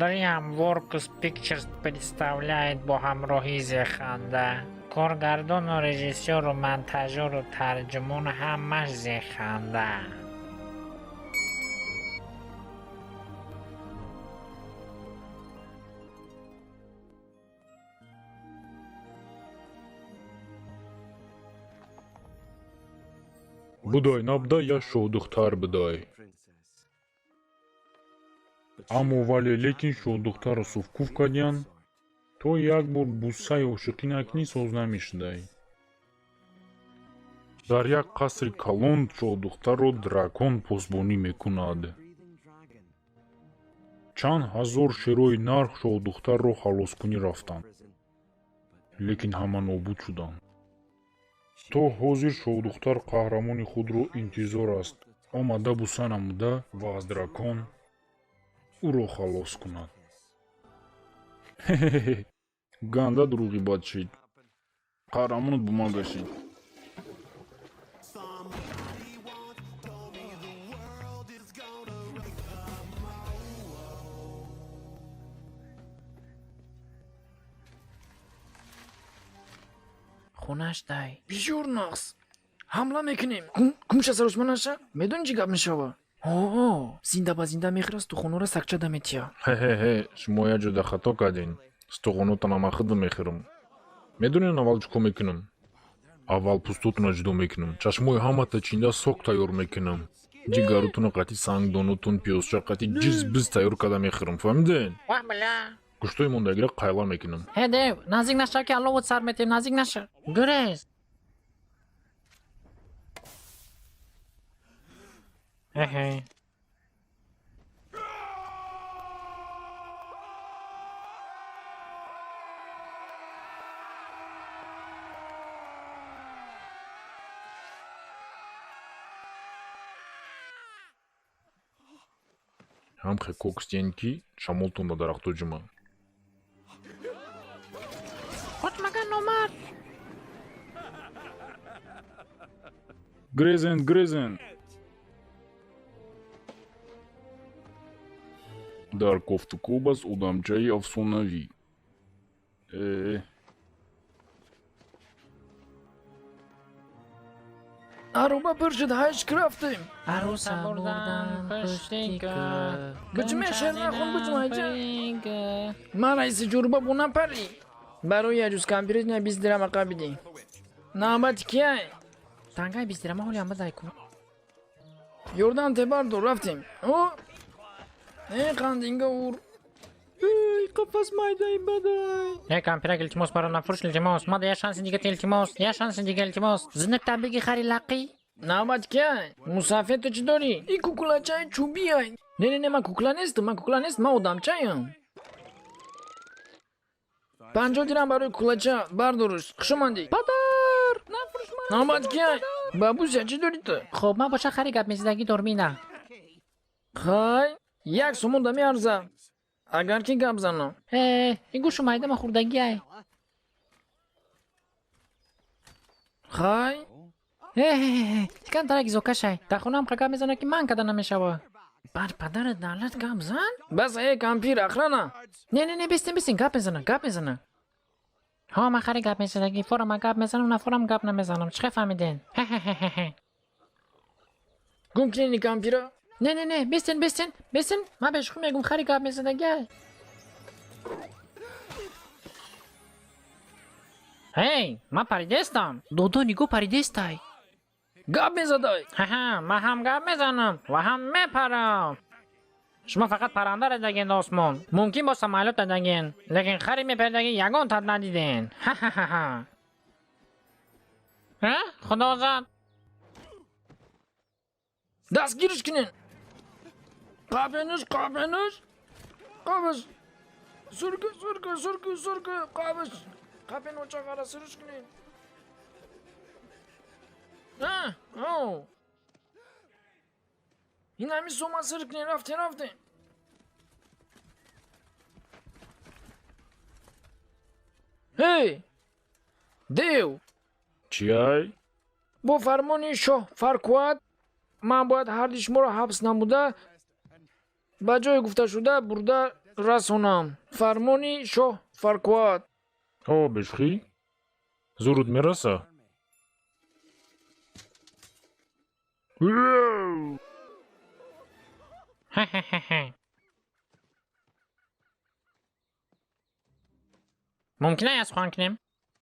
DreamWorks Pictures представляет бо ҳамроҳии Зеханда. Коргардону режиссёру монтажёру тарҷумон ҳамаш Зеханда. Будай, набудай, як шоҳдухтар будай. Аммо вале лекин шоҳдухтарро суфкуф кардиянд, то як бор бусаи ошиқӣ накунӣ, соз намешудай. Дар як қасри калон шоҳдухтарро дракон посбонӣ мекунад. Чанд ҳазор шерои нар шоҳдухтарро халоскунӣ рафтанд, лекин ҳама нобуд шуданд. То ҳозир шоҳдухтар қаҳрамони худро интизор аст, омада буса намуда ва аз дракон ӯро халос кунад. Хе-хе-хе, ганда дурӯғи бад шид. Қаҳрамонат бо ман гашид. Хонаш дай. Бисёр нағз. Ҳамла мекунем. Кумша саросмон наша? Медони, чӣ гап мешава? О, зинда ба зинда мехӯра, стухонора сакча даметия. Хе-хе-хе, шумо як ҷода хато кардин. Стухонотана ман худам мехӯрам. Медонед, аввал чӣ кор мекунам? Аввал пӯстотонро ҷудо мекунам, чашмои ҳамата чинда сок тайёр мекунам. Ҷигаротонро қатъи сангдонотон, пиёзча қатъи ҷиз биз тайёр карда мехӯрам, фаҳмидед? Ваҳ, бля. Гӯштои мондагиро қайла мекунам. Ҳе, дев, наздик наша, ки алловут сар метем, наздик наша. Гурез. Эҳе. Ҳам хе коксдиен, ки шамолтон ба дарахто ҷума. Қоч, магар номард. Грезен, грезен. Дар кофтукоб аст одамчаи афсонавӣ. Э, Ароба пур шуд, ҳайш рафтем. Арӯса бурдан пушти кӯ. Буҷме, шер нахон, буҷма, айҷа. Ман раиси ҷурба бо напарӣ. Барои яҷуз кампирит 20 дирам ақаб бидӣ. Навбати кияй? Тангаи 20 дирама ҳоли ҳама дай кун. Ёрдам те, бардор, рафтем. О! Э, қандинга ур. Эй, қафас майдаи бадай. Э, кампирак, илтимос, маро нафурӯш, илтимос. Мада як шанси дига, илтимос. Як шанси дига, илтимос. Зинакта биги, хари лақӣ. Навбати кияй? Мусафед, ту чӣ дорӣ? И куклачаи чӯбиай. Не, не, не, ман кукла нестам, ман кукла нест, ман одамчаям. 50 дирам барои куклача, бардорш. Хуш омадӣ. Падар! Нафурӯш мара. Навбати кияй? Бабуся, чӣ дорӣ ту? Хоб, ман боша хари гап мезадагӣ дорам ина. Хай, 1 сомон да меарза. Агар ки гап занам. Э, ин гӯшу майда ма хӯрдагиай. Хай. Э, тикан тарак изокашай. Дар хонаам қа гап мезанад, ки ман када намешава. Бар падарат налат, гап зан? Бас, э, кампир, охрана. Не, не, не, бистин, бистин, гап мезана, гап мезана. Ҳо, ман хари гап мезадагӣ, форама гап мезанам, на форам гап намезанам. Чӣ фаҳмиден? Хе-хе-хе-хе. Гум кинени кампира. Не, не, не, бистин, бистин, бистин, ман бешухӣ мегум, хари гап мезадагиай. Ҳей, ман паридестам. Додо, нигоҳ, паридестай. Гап мезадай. Ҳаҳа, ман ҳам гап мезанам ва ҳам мепарам. Шумо фақат парранда редаген осмон. Мумкин бо самолёт дадаген, лекин хари мепардаги ягон тат надиден. Ҳа-ҳа-ҳа. Ҳа, худо зад. Дастгириш кунен. Қапениш, қапениш. Қабиш. Сурки, сурки, сурки, сурки, қабиш. Қапен очағара сырыш кунен. А, оу. Ин ҳами сома сир кунен, рафтем, рафтем. Ҳей! Дев! Чиай? Бо фармони шоҳ Фаркуат ман бояд ҳарди шуморо ҳабс намуда, Ба ҷои гуфташуда бурда расонам. Фармони шоҳ Фаркуат. О, бешухӣ? Зурут мераса? Мумкин аст сухан кунем?